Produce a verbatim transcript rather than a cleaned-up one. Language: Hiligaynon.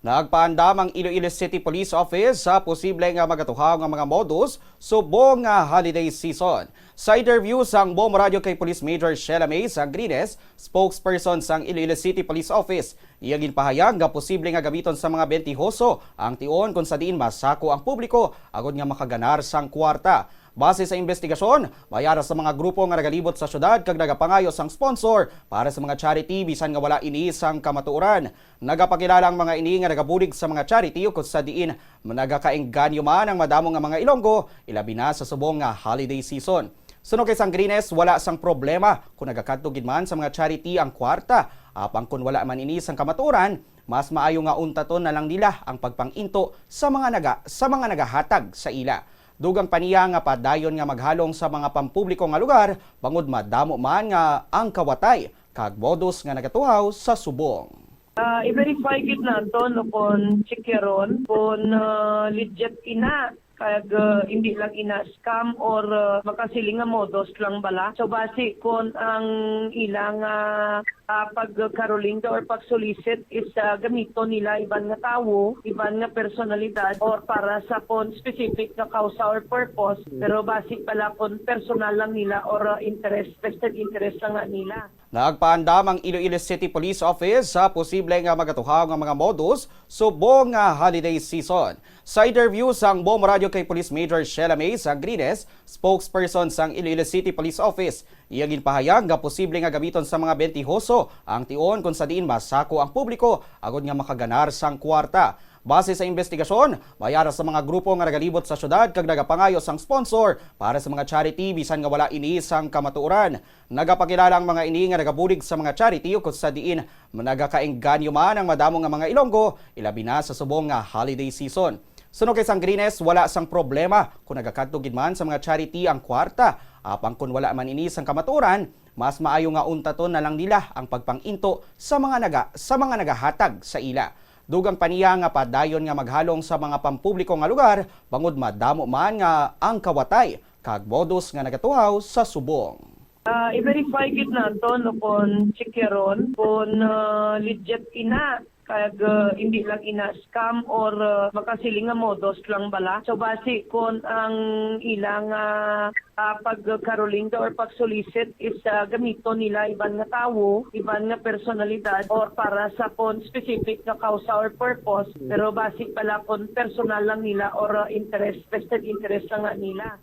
Nagpaandam ang Iloilo City Police Office sa posible nga magatuhaw nga mga modus subong nga holiday season. Sa interview sang Bombo Radyo kay Police Major Sheila May Sangrines, spokesperson sang Iloilo City Police Office, iya ginpahayag nga posible nga gamiton sa mga bentihoso ang tion kon sa diin masako ang publiko agod nga makaganar sang kwarta. Base sa investigasyon, may ara sa mga grupo nga nagalibot sa syudad kag nagapangayo sang sponsor para sa mga charity bisan nga wala ini sang kamatuoran. Nagapakilala ang mga ini nga nagabulig sa mga charity ukon sa diin nagakaengganyo man ang madamo nga mga Ilonggo, ilabi na sa subong nga holiday season. Suno kay Sangrines, wala sang problema kung nagakadto gid man sa mga charity ang kwarta, apang kung wala man ini sang kamatuoran, mas maayo nga untaton na lang nila ang pagpang-into sa mga naga sa mga nagahatag sa ila. Dugang pa niya nga padayon nga maghalong sa mga pampubliko nga lugar bangod madamo man nga ang kawatay kag modus nga nagatuhaw sa subong. Ah, i-verify gid nato no kon sikyaron kon ah, legit ina kag ah, hindi lang ina scam or ah, makasiling nga modus lang bala. So basi kon ang ilang ah, ah, pagkaroling or pagsolicit is ah, gamiton nila iban nga tawo, iban nga personalidad or para sa kon specific nga kausa or purpose, pero basi pala kon personal lang nila or ah, interest, vested interest lang na nila. Nagpaandam ang Iloilo City Police Office sa posible nga magatuhaw nga mga modus subong nga holiday season. Sa interview sang Bombo Radyo kay Police Major Sheila May Sangrines, spokesperson sang Iloilo City Police Office, iya ginpahayag nga posible nga gamiton sa mga bentihoso ang tion kon sa diin masako ang publiko agod nga makaganar sang kwarta. Base sa investigasyon, may ara sa mga grupo nga nagalibot sa syudad kag nagapangayo sang sponsor para sa mga charity bisan nga wala ini sang kamatuoran. Nagapakilala ang mga ini nga nagabulig sa mga charity ukon sa diin nagakaengganyo man ang madamo nga mga Ilonggo, ilabi na sa subong nga holiday season. Suno kay Sangrines, wala sang problema kung nagakadto gid man sa mga charity ang kwarta, apang kung wala man ini sang kamatuoran, mas maayo nga untaton na lang nila ang pagpang-into sa mga naga sa mga nagahatag sa ila. Dugang pa niya nga padayon nga maghalong sa mga pampubliko nga lugar bangod madamo man nga ang kawatay kag modus nga nagatuhaw sa subong. Ah, i-verify gid nato no kon sikyaron kon ah, legit ina kag ah, hindi lang ina scam or ah, makasiling nga modus lang bala. So basi kon ang ilang ah, ah, pagkaroling or pagsolicit is ah, gamiton nila iban nga tawo, iban nga personalidad or para sa kon specific nga kausa or purpose, pero basi pala kon personal lang nila or ah, interest, vested interest lang na nila.